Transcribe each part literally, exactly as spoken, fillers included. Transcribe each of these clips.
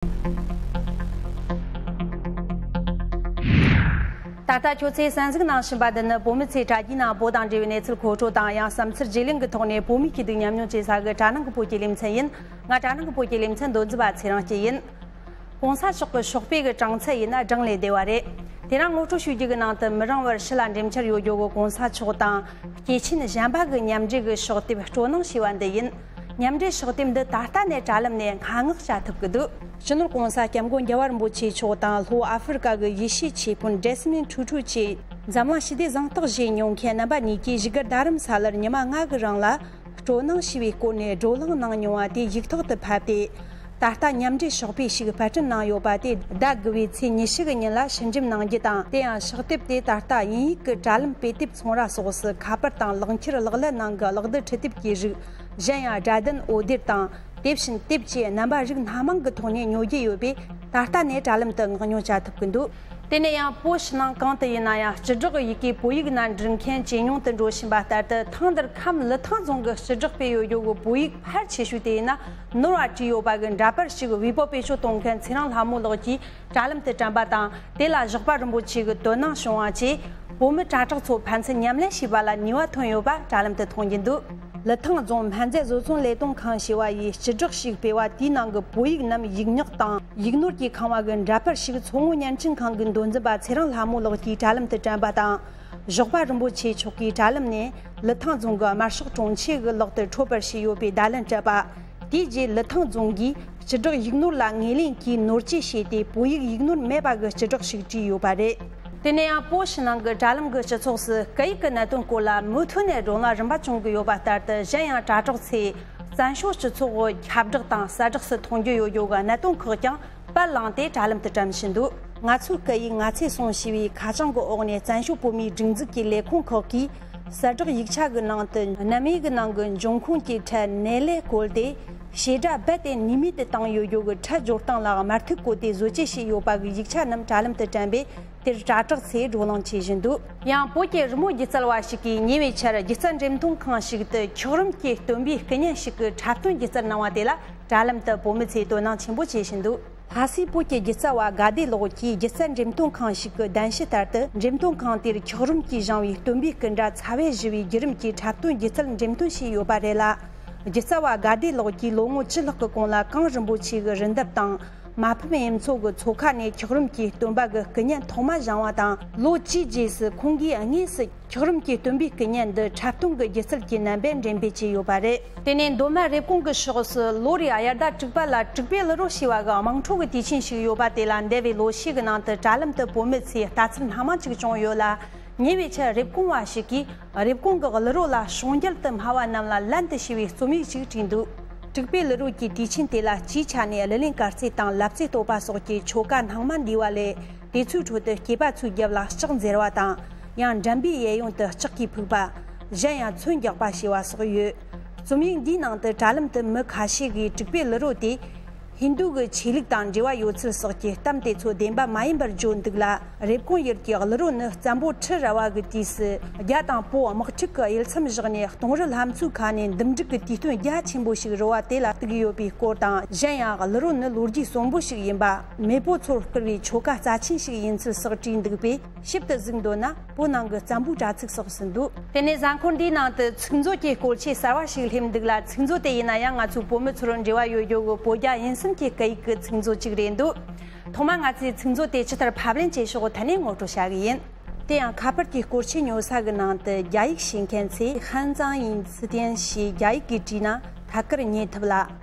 ད་ལྟ་ཁྱོད་ཚོས་གསན་གཟིགས་གནང་བཞིན་པ་འདི་ནི་བོད་མི་ཚོའི་དྲ་རྒྱའི་ནང་བོད་དང་འབྲེལ་བའི་གནས་ཚུལ་མཁོ་སྤྲོད་དང་། ཡང་བསམ་ཚུལ་བརྗེ་ལེན་གྱི་ཐོག་ནས་བོད་མིའི་སྐྱིད་སྡུག་མཉམ་མྱོང་བྱེད་ས་གི་དྲ་ནང་གི་བོད་ཀྱི་ལེ་ཚན་ཡིན། ང་དྲ་ནང་གི་བོད་ཀྱི་ལེ་ཚན་མདོ་འཛིན་པ་ཚེ་རིང་སྐྱིད་ཡིན། གོང་ས་མཆོག་གི་ཕྱོགས་ཕེབས་ཀྱི་གྲངས་ཚད་ཡིན་ན་བགྲང་ལས་བདེ་བ་རེད། དེ་རིང་ངོ་སྤྲོད་ཞུ་རྒྱུ་གི་ནང་དུ་མི་རིང་བར་ཕྱི་ལ་འགྲེམས་འཆར་ཡོད་རྒྱུ་གི་གོང་ས་མཆོག་དང་སྐྱེས་ཆེན་གཞན་པ་གི་མཉམ་འབྲེལ་གྱི་ཕྱག་དེབ་སྤྲོ་སྣང་ཞེས་པ་འདི་ཡིན། མཉམ་འབྲེལ་ཕྱག་དེབ་འདི་ད་ལྟ་ནས་དྲ་ལམ་ནས་སྔ་མངགས་བྱ་ཐུབ་ཀྱི་འདུག་སྤྱི་ནོར་༸གོང་ས་༸སྐྱབས་མགོན་རྒྱལ་བ་རིན་པོ་ཆེ་མཆོག་དང་ལྷོ་ཨ་ཧྥེ་རི་ཀ་གི་ཡེ་ཤུའི་ཆོས་དཔོན་ཌེ་སི་མིན་ཊུ་ཊུ་བཅས་འཛམ་གླིང་ཞི་བདེ་གཟེངས་རྟགས་བཞེས་མྱོང་མཁན་རྣམ་པ་གཉིས་ཀྱིས་བཞུགས་སྒར་རྡ་རམ་ས་ལར་ཉི་མ་ལྔ་གི་རིང་ལ་སྤྲོ་སྣང་ཞེས་པའི་སྐོར་ནས་བགྲོ་གླེང་གནང་མྱོང་བ་དེ་ཡིག་ཐོག་ཏུ་ཕབ་སྟེ། ད་ལྟ་མཉམ་འབྲེལ་ཕྱག་དཔེ་ཞིག་པར་སྐྲུན་གནང་ཡོད་པ་དེ་ཟླ་དགུ་པའི་ཚེས་ཉི་ཤུ་གི་ཉིན་ལ་ཕྱིར་འགྲེམས་གནང་རྒྱུ་དང་། དེ་ཡང་ཕྱག་དེབ་དེ་ད་ལྟ་དབྱིན་ཡིག་གི་དྲ་ལམ་དཔེ་དེབ་ཚོང་ར་སོགས་སུ་ཁ་པར་དང་ལག་འཁྱེར་ཀློག་ཀླད་ནང་གི་ཀློག་རྡུལ་འཕྲུལ་དེབ་ཀྱི་རིགས། གཞན་ཡང་སྒྲ་ལྡན་འོད་སྡེར་དང་དེ་བཞིན་དེབ་བཅས་རྣམ་པ་རིགས་སྣ་མང་གི་ཐོག་ནས་ཉོ་རྒྱུ་ཡོད་པས། ད་ལྟ་ནས་དྲ་ལམ་དུ་མངགས་ཉོ་བྱ་ཐུབ་ཀྱི་འདུག་དེ་ནས་ཡང་བོད་ཕྱི་ནང་གང་དུ་ཡིན་ན་ཡང་སྤྱི་བསྒྲགས་ཡི་གེ་བོད་ཡིག་ནང་འབྲི་མཁན་ཇེ་ཉུང་དུ་འགྲོ་བཞིན་པ་ལྟར་དུ། ཐེངས་འདིར་ཁམས་ལི་ཐང་རྫོང་གི་སྤྱི་བསྒྲགས་སྤེལ་ཡོད་རྒྱུ་གི་བོད་ཡིག་ཕལ་ཆེ་ཤོས་དེ་ཡིན་ན་ནོར་བ་བྲིས་ཡོད་པ་གི་འདྲ་པར་ཞིག་ཝེ་པོ་བེད་སྤྱོད་གཏོང་མཁན་ཚེ་རིང་ལྷ་མོ་ལགས་ཀྱིས་དྲ་ལམ་དུ་བཀྲམ་པ་དང་། དེ་ལ་ཞོགས་པ་རིན་པོ་ཆེ་གི་དོ་སྣང་བྱུང་བ་བཅས། བོད་མི་དྲ་གྲགས་ཚོ་ཕན་ཚུན་མཉམ་ལེན་བྱས་པ་ལ་ནུས་པ་ཐོན་ཡོད་པ་དྲ་ལམ་དུ་མཐོང་རྒྱུ་འདུག་ལི་ཐང་རྫོང་སྨན་རྫས་བཟོ་ཚོང་ལས་དོན་ཁང་ཞེས་པ་ཡིས་སྤྱི་བསྒྲགས་ཤིག་སྤེལ་བ་དེའི་ནང་གི་བོད་ཡིག་རྣམས་ཡིག་རྙིང་དང་ཡིག་ནོར་གྱིས་ཁེངས་པ་གི་འདྲ་པར་ཞིག་མཚོ་སྔོན་བརྙན་འཕྲིན་ཁང་གི་མདོ་འཛིན་པ་ཚེ་རིང་ལྷ་མོ་ལགས་ཀྱིས་དྲ་ལམ་དུ་བཀྲམ་པ་དང་། ཞོགས་པ་རིན་པོ་ཆེ་མཆོག་གིས་དྲ་ལམ་ནས་ལི་ཐང་རྫོང་གི་དམར་ཤོག་དྲུང་ཆེ་གི་ལག་ཏུ་འཕྲོད་པར་བྱས་ཡོད་པའི་བརྡ་ལན་སྤྲད་པ། དེའི་རྗེས་ལི་ཐང་རྫོང་གིས་སྤྱི་བསྒྲགས་ཡིག་ནོར་ལ་ངོས་ལེན་གྱིས་ནོར་བཅོས་བྱས་ཏེ། བོད་ཡིག་ཡིག་ནོར་མེད་པ་གི་སྤྱི་བསྒྲགས་ཤིག་བྲིས་ཡོད་པ་རེད། དེ་ནས་ཡང་བོད་ཕྱི་ནང་གི་དྲ་ལམ་གྱི་སྤྱི་ཚོགས་སུ་སྐད་ཡིག་གི་གནད་དོན་སྐོར་ལ་མུ་མཐུད་ནས་བགྲོ་གླེང་རིམ་པ་བྱུང་གི་ཡོད་པ་ལྟར་དུ། གཞན་ཡང་དྲ་གྲོགས་ཚོས་བཙན་བྱོལ་སྤྱི་ཚོགས་ཁྱབ་བསྒྲགས་དང་གསལ་བསྒྲགས་སུ་མཐོང་རྒྱུ་ཡོད་རྒྱུ་གི་གནད་དོན་ཁག་ཀྱང་པར་བླངས་ཏེ་དྲ་ལམ་དུ་བཀྲམ་བཞིན་འདུག་ང་ཚོའི་སྐད་ཡིག་ང་ཚོས་སྲུང་ཞེས་པའི་ཁ་བྱང་གི་འོག་ནས། བཙན་བྱོལ་བོད་མིའི་སྒྲིག་འཛུགས་ཀྱི་ལས་ཁུངས་ཁག་གིས་གསལ་བསྒྲགས་ཡིག་ཆ་གི་ནང་དུ། རྣམ་དབྱེ་གི་ནང་གི་འབྱུང་ཁུངས་ཀྱི་ཕྲད་ནེ་ལེ་བཀོལ་ཏེ། བྱེད་སྒྲ་རྦད་དེ་ནུས་མེད་དུ་བཏང་ཡོད་རྒྱུ་གི་ཕྲད་སྦྱོར་སྟངས་ལ་དམར་ཐིག་བཀོད་དེ་བཟོ་བཅོས་བྱས་ཡོད་པ་གི་ཡིག་ཆ་རྣམས་དྲ་ལམ་དུ་བཀྲམ་པས། དེར་དྲ་གྲགས་ཚོས་བགྲོ་གླེང་བྱེད་བཞིན་འདུག་ཡང་བོད་ཀྱི་རི་མོ་སྒྱུ་རྩལ་བ་ཞིག་གིས་ཉེ་བའི་ཆར་སྒྱུ་རྩལ་འགྲེམས་སྟོན་ཁང་ཞིག་ཏུ་འཁྱགས་རོམ་གྱིས་བཏོན་པའི་སྐུ་བརྙན་ཞིག་གི་འཁྲབ་སྟོན་སྒྱུ་རྩལ་གནང་བ་དེ་ལ་དྲ་ལམ་དུ་བོད་མི་ཚོས་དོ་སྣང་ཆེན་པོ་བྱེད་བཞིན་འདུག་ལྷ་སའི་བོད་ཀྱི་སྒྱུ་རྩལ་བ་དགའ་བདེ་ལགས་ཀྱིས་སྒྱུ་རྩལ་འགྲེམས་སྟོན་ཁང་ཞིག་གི་གདན་ཞུ་ལྟར་དུ། འགྲེམས་སྟོན་ཁང་དེར་འཁྱགས་རོམ་གྱིས་བཞེངས་པའི་སྟོན་པའི་སྐུ་འདྲ་ཚ་བས་བཞུ་བའི་བརྒྱུད་རིམ་གྱི་འཁྲབ་སྟོན་སྒྱུ་རྩལ་འགྲེམས་སྟོན་བྱས་ཡོད་པ་རེད་ལ། སྒྱུ་རྩལ་བ་དགའ་བདེ་ལགས་ཀྱིས་ལོ་ངོ་བཅུ་ལྷག་གི་གོང་ལ་གངས་རིན་པོ་ཆེ་གི་རི་འདབས་དང་། མ་ཕམ་གཡུ་མཚོ་གི་མཚོ་ཁ་ནས་འཁྱགས་རོམ་གྱིས་སྟོན་པ་གི་སྐུ་བརྙན་ཐོག་མ་བཞེངས་པ་དང་། ལོ་བཅུའི་རྗེས་སུ་ཁོང་གིས་དངོས་སུ་འཁྱགས་རོམ་གྱིས་སྟོན་པའི་སྐུ་བརྙན་འདི་འཁྲབ་སྟོན་གྱི་སྒྱུ་རྩལ་གྱི་རྣམ་པས་འགྲེམས་སྤེལ་བྱས་ཡོད་པ་རེད། དེ་ནས་མདོ་སྨད་རེབ་གོང་གི་ཕྱོགས་སུ་ལོ་རེའི་དབྱར་ཟླ་དྲུག་པ་ལ་དྲུག་པའི་ཀླུ་རོལ་ཞེས་པ་གི་དམངས་ཁྲོད་ཀྱི་དུས་ཆེན་ཞིག་ཡོད་པ། དེ་ལ་འདས་པའི་ལོ་ཤས་ཀྱི་ནང་དུ་དྲ་ལམ་དུ་བོད་མི་ཚོས་ལྟ་ཚུལ་སྣ་མང་ཅིག་བྱུང་ཡོད་ལ། ཉེ་བའི་ཆར་རེབ་གོང་བ་ཞིག་གིས་རེབ་གོང་གི་ཀླུ་རོལ་ལ་ཕྱོགས་འགལ་དུ་སྨྲ་བ་རྣམས་ལ་ལན་དུ་ཞེས་པའི་རྩོམ་ཡིག་ཅིག་བྲིས་འདུག་དྲུག་པའི་ཀླུ་རོལ་གྱི་དུས་ཆེན་དེ་ལ་སྤྱིའི་ཆ་ནས་གླུ་ལེན་སྐར་རྩེད་དང་ལབ་རྩེ་གཏོད་པ་སོགས་ཀྱི་ཆོ་ག་སྣང་མ་འདུས་པ་ལས། དེ་ཚོའི་ཁྲོད་དུ་སྐྱེས་པ་ཚོའི་རྒྱབ་ལ་ལྕགས་འཛེར་བ་དང་། ཡང་འགྲམ་པའི་གཡས་གཡོན་དུ་ལྕགས་ཀྱིས་ཕུག་པ། གཞན་ཡང་མཚོན་རྒྱག་པ་ཞེས་པ་སོགས་ཡོད། རྩོམ་ཡིག་འདིའི་ནང་དུ་དྲ་ལམ་དུ་མི་ཁ་ཤས་ཀྱིས་དྲུག་པའི་ཀླུ་རོལ་དེ། ཧིན་རྡུ་གི་ཆོས་ལུགས་དང་འབྲེལ་བ་ཡོད་ཚུལ་སོགས་ཀྱི་གཏམ་དེ་ཚོ་བདེན་པ་མ་ཡིན་པར་བརྗོད་འདུག་ལ། རེབ་གོང་ཡུལ་གྱི་ཀླུ་རོལ་ནི་བཙན་པོ་ཁྲི་རལ་པ་གི་དུས་སུ་རྒྱ་དང་པོ་དམག་འཁྲུག་གི་གཡུལ་མཚམས་བཞག་ནས་གཏོང་རུ་ལྷ་མཚོའི་ཁ་ནས་འདུམ་འགྲིག་གི་དུས་སྟོན་རྒྱ་ཆེན་པོ་ཞིག་རོལ་བ་དེ་ལ་གཏུགས་ཡོད་པའི་སྐོར་དང་། གཞན་ཡང་ཀླུ་རོལ་ནི་ལོ་རྒྱུས་གསོན་པོ་ཞིག་ཡིན་པ། མེས་པོ་ཚོར་བསྐུལ་བའི་ཆོ་ག་རྩ་ཆེན་ཞིག་ཡིན་ཚུལ་སོགས་བྲིས་འདུག་པས། ཞིབ་ཏུ་གཟིགས་འདོད་ན་བོད་ནང་གི་བཙན་པོའི་དྲ་ཚིགས་སོགས་སུ་འདུག་དེ་ནས་གཟའ་འཁོར་འདིའི་ནང་དུ་ཚིག་མཛོད་ཀྱི་སྐོར་ཆེས་གསར་བ་ཞིག་སླེབས་འདུག་ལ། ཚིག་མཛོད་དེ་ཡིན་ན་ཡང་ང་ཚོའི་བོད་མི་ཚོར་འབྲེལ་བ་ཡོད་རྒྱུ་གི་བོད་རྒྱ་དབྱིན་གསུམ་གྱི་སྐད་ཡིག་གི་ཚིག་མཛོད་ཅིག་རེད་འདུག་ཐོག་མར་ང་ཚོས་ཚིག་མཛོད་དེ་ཇི་ལྟར་ཕབ་ལེན་བྱེད་ཕྱོགས་ཐད་ནས་ངོ་སྤྲོད་བྱ་གི་ཡིན། དེ་ཡང་ཁ་པར་གྱི་སྐོར་ཆས་ཉོ་ས་གི་ནང་དུ་རྒྱ་ཡིག་ཤེས་མཁན་ཚོས་ཧན་ཙང་ཡིན་ཚི་ཏན་ཞེས་རྒྱ་ཡིག་གིས་བྲིས་ན་ཐད་ཀར་རྙེད་ཐུབ་ལ།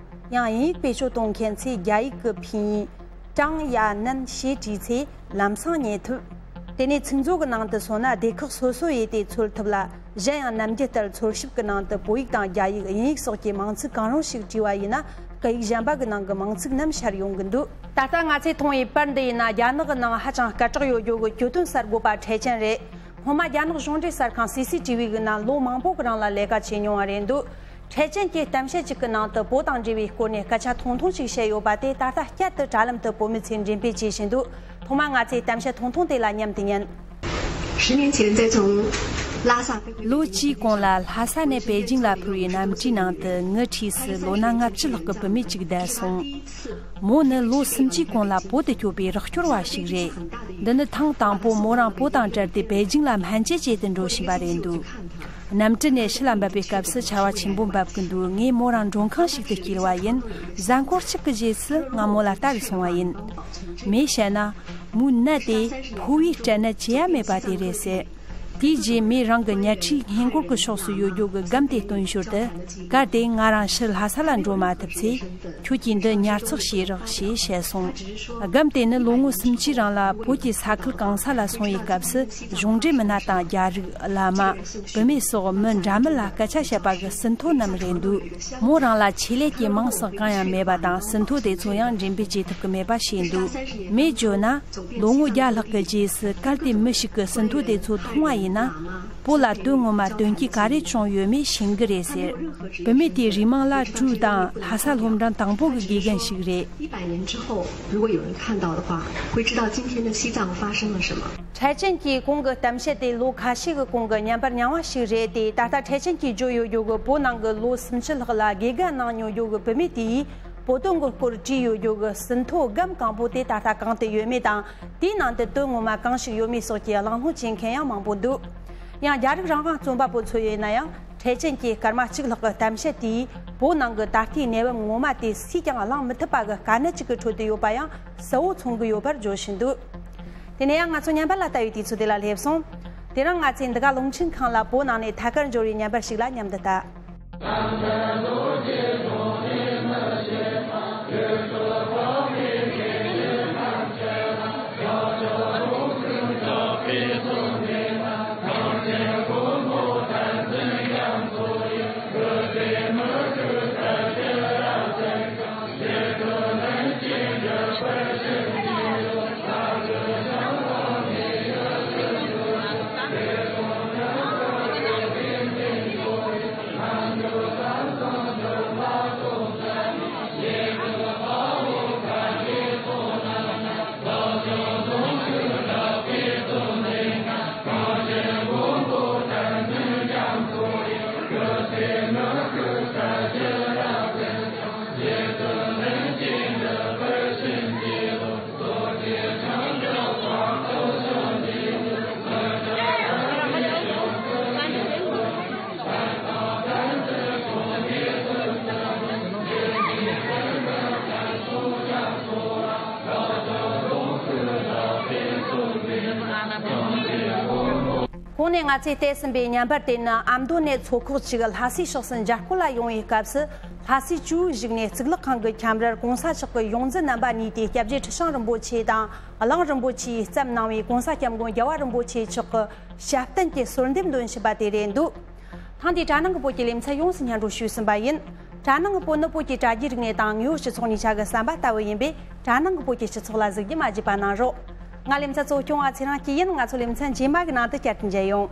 ཡང་དབྱིན་ཡིག་བེད་སྤྱོད་གཏོང་མཁན་ཚོས་རྒྱ་ཡིག་གི་ཕིན་ཡིག་ཀྲང་ཡ་ནན་ཞེས་བྲིས་ཚེ་ལམ་སང་རྙེད་ཐུབ། དེ་ནས་ཚིག་མཛོད་ཀྱི་ནང་དུ་སོང་ན་སྡེ་ཁག་སོ་སོ་ཡོད་དེ་འཚོལ་ཐུབ་ལ། གཞན་ཡང་ནམ་རྒྱུན་ལྟར་འཚོལ་ཞིབ་ཀྱི་ནང་དུ་བོད་ཡིག་དང་རྒྱ་ཡིག་དབྱིན་ཡིག་སོགས་ཀྱི་མིང་ཚིག་གང་རུང་ཞིག་བྲིས་པ་ཡིན་ན་སྐད་ཡིག་གཞན་པ་གི་ནང་གི་མིང་ཚིག་རྣམས་ཤར་ཡོང་གི་འདུག་ད་ལྟ་ང་ཚོས་མཐོང་བའི་པར་འདི་ཡིན་ན་རྒྱ་ནག་གི་ནང་ཧ་ཅང་སྐད་གྲགས་ཡོད་རྒྱུ་གི་གྱོད་དོན་གསར་འགོད་པ་ཁྲེ་ཅན་རེད། སྔོན་མ་རྒྱ་ནག་གཞུང་འབྲེལ་གསར་ཁང་སི་སི་ཏི་བི་གི་ནང་ལོ་མང་པོ་གི་རིང་ལ་ལས་ཀ་བྱས་མྱོང་བ་རེད་འདུག་ཁྲེ་ཅན་གྱིས་གཏམ་བཤད་ཅིག་གི་ནང་དུ་བོད་དང་འབྲེལ་བའི་སྐོར་ནས་སྐད་ཆ་ཐུང་ཐུང་ཞིག་བཤད་ཡོད་པ་དེ་ད་ལྟ་བསྐྱར་དུ་དྲ་ལམ་དུ་བོད་མི་ཚོས་འགྲེམས་སྤེལ་བྱེད་བཞིན་འདུག་ཐོག་མར་ང་ཚོས་གཏམ་བཤད་ཐུང་ཐུང་དེ་ལ་མཉམ་དུ་ཉན། 十年前，在从 ལོ་བཅུའི་གོང་ལ་ལྷ་ས་ནས་པེ་ཅིང་ལ་འཕུར་བའི་གནམ་གྲུའི་ནང་དུ་ངའི་འཁྲིས་སུ་ལོ་ན་ལྔ་བཅུ་ལྷག་གི་བུད་མེད་ཅིག་བསྡད་སོང་། མོ་ནི་ལོ་སུམ་ཅུའི་གོང་ལ་བོད་དུ་སྐྱོད་པའི་རོགས་སྐྱོར་བ་ཞིག་རེད། འདི་ནི་ཐེངས་དང་པོ་མོ་རང་བུ་དང་བྲལ་ཏེ་པེ་ཅིང་ལ་སྨན་བཅོས་བྱེད་དུ་འགྲོ་བཞིན་པ་རེད་འདུག་གནམ་གྲུ་ནས་ཕྱི་ལ་འབབ་པའི་སྐབས་སུ་ཆར་པ་ཆེན་པོ་འབབ་ཀྱི་འདུག་ངས་མོ་རང་མགྲོན་ཁང་ཞིག་ཏུ་སྐྱེལ་བ་ཡིན། གཟའ་འཁོར་གཅིག་གི་རྗེས་སུ་ང་མོ་ལ་ལྟ་རུ་སོང་བ་ཡིན། མོས་བཤད་ན། མོའི་ནད་དེ་ཕོ་བའི་སྐྲན་ནད་ཅི་ཡང་མེད་པ་དེ་རེད་ཟེར། དེའི་རྗེས་མོས་རང་གི་ཉལ་ཁྲིའི་སྔས་མགོ་གི་ཕྱོགས་སུ་ཡོད་རྒྱུ་གི་སྒམ་དེ་སྟོན་ཞོར་དུ། གལ་ཏེ་ང་རང་ཕྱིར་ལྷ་ས་ལ་འགྲོ་མ་ཐུབ་ཚེ། ཁྱོད་ཀྱིས་འདི་ཉར་ཚགས་བྱེད་རོགས་ཞེས་བཤད་སོང་། སྒམ་དེ་ནི་ལོ་ངོ་སུམ་ཅུའི་རིང་ལ་བོད་ཀྱི་ས་ཁུལ་གང་ས་ལ་སོང་བའི་སྐབས་སུ་གཞུང་འབྲེལ་མི་སྣ་དང་རྒྱ་རིགས། བླ་མ། བུད་མེད་སོགས་མི་འདྲ་མིན་ལ་སྐད་ཆ་བཤད་པ་གི་ཟིན་ཐོ་རྣམས་རེད་འདུག་མོ་རང་ལ་ཆེད་ལས་ཀྱི་མིང་སོགས་གང་ཡང་མེད་པ་དང་ཟིན་ཐོ་དེ་ཚོ་ཡང་འགྲེམས་སྤེལ་བྱེད་ཐུབ་ཀྱི་མེད་པ་བཤད་འདུག་མོས་བརྗོད་ན། ལོ་ངོ་བརྒྱ་ལྷག་གི་རྗེས་སུ་གལ་ཏེ་མི་ཞིག་གིས་ཟིན་ཐོ་དེ་ཚོ་མཐོང་བ་ཡིན་ན། བོད་ལ་དོན་ངོ་མ་དོན་རྐྱེན་ག་རེ་བྱུང་ཡོད་མེད་ཤེས་ཀྱི་རེད་ཟེར། བུད་མེད་དེའི་རུས་མིང་ལ་ཀྲུའུ་དང་ལྷ་ས་སློབ་འབྲིང་དང་པོ་གི་དགེ་རྒན་ཞིག་རེད། 一百年之后，如果有人看到的话，会知道今天的西藏发生了什么。 འཕྲལ་ཅན་གྱི་གོང་གི་གཏམ་བཤད་དེ་ལོ་ཁ་ཤས་ཀྱི་གོང་གི་བརྙན་པར་རྙིང་བ་ཞིག་རེད་དེ། ད་ལྟ་འཕྲལ་ཅན་གྱིས་བརྗོད་ཡོད་རྒྱུ་གི་བོད་ནང་གི་ལོ་སུམ་ཅུ་ལྷག་ལ་དགེ་རྒན་གནང་མྱོང་རྒྱུ་གི་བུད་མེད་དེས་བོད་དོན་གྱི་སྐོར་བྲིས་ཡོད་རྒྱུ་གི་ཟིན་ཐོ་སྒམ་གང་པོ་དེ་ད་ལྟ་གང་དུ་ཡོད་མེད་དང་། དེའི་ནང་དུ་དོན་ངོ་མ་གང་ཞིག་ཡོད་མེད་སོགས་ཀྱི་གླེང་སློང་བྱེད་མཁན་ཡང་མང་པོ་འདུག་ཡང་རྒྱ་རིགས་རང་དབང་རྩོམ་པ་པོ་ཚོ་ཡིན་ན་ཡང་། འཕྲལ་ཅན་གྱི་སྐར་མ་གཅིག་ལྷག་གི་གཏམ་བཤད་དེས་བོད་ནང་གི་ད་ལྟའི་གནས་བབ་ངོ་མ་དེ་སུས་ཀྱང་གླེང་མི་ཐུབ་པ་གི་དཀའ་གནད་ཅིག་གི་ཁྲོད་དུ་ཡོད་པ་ཡང་གསལ་བོ་མཚོན་གྱི་ཡོད་པར་བརྗོད་བཞིན་འདུག་དེ་ནས་ཡང་ང་ཚོ་བརྙན་པར་ལ་ལྟ་བའི་དུས་ཚོད་དེ་ལ་སླེབས་སོང་། དེ་རིང་ང་ཚོས་འདི་ག་རླུང་འཕྲིན་ཁང་ལ་བོད་ནང་ནས་ཐད་ཀར་འབྱོར་བའི་བརྙན་པར་ཞིག་ལ་མཉམ་དུ་ལྟ། གོང་ནས་ང་ཚོས་བལྟས་ཟིན་པའི་བརྙན་པར་དེ་ནི་ཨ་མདོ་ནས་ཚོགས་ཁག་ཅིག་ལྷ་སའི་ཕྱོགས་སུ་མཇལ་སྐོར་ལ་ཡོང་བའི་སྐབས་སུ། ལྷ་སའི་ཇོ་བོའི་བཞུགས་གནས་གཙུག་ལག་ཁང་གི་ཁྱམས་རར་གོང་ས་མཆོག་གི་ཡོངས་འཛིན་རྣམ་པ་གཉིས་ཏེ་སྐྱབས་རྗེ་ཁྲི་བྱང་རིན་པོ་ཆེ་དང་གླིང་རིན་པོ་ཆེས་བརྩམས་གནང་བའི་གོང་ས་སྐྱབས་མགོན་རྒྱལ་བ་རིན་པོ་ཆེ་མཆོག་གི་ཞབས་བརྟན་གྱི་གསོལ་འདེབས་འདོན་བཞིན་པ་དེ་རེད་འདུག་ཐེངས་འདིའི་དྲ་ནང་གི་བོད་ཀྱི་ལེ་ཚན་ཡོངས་སུ་སྙན་སྒྲོན་ཞུས་ཟིན་པ་ཡིན། དྲ་ནང་གི་བོད་ནི་བོད་ཀྱི་དྲ་རྒྱའི་རིག་གནས་དང་དངོས་ཡོད་སྤྱི་ཚོགས་གཉིས་ཆ་གི་ཟམ་པ་ལྟ་བུ་ཡིན་པས། དྲ་ནང་གི་བོད་ཀྱི་སྤྱི་ཚོགས་ལ་གཟིགས་རྒྱུ་མ་བརྗེད་པ་གནང་རོགས། ང་ལེ་ཚན་གཙོ་སྐྱོང་བ་ཚེ་རིང་སྐྱིད་ཡིན། ང་ཚོ་ལེ་ཚན་རྗེས་མ་གི་ནང་དུ་བསྐྱར་དུ་མཇལ་ཡོང་།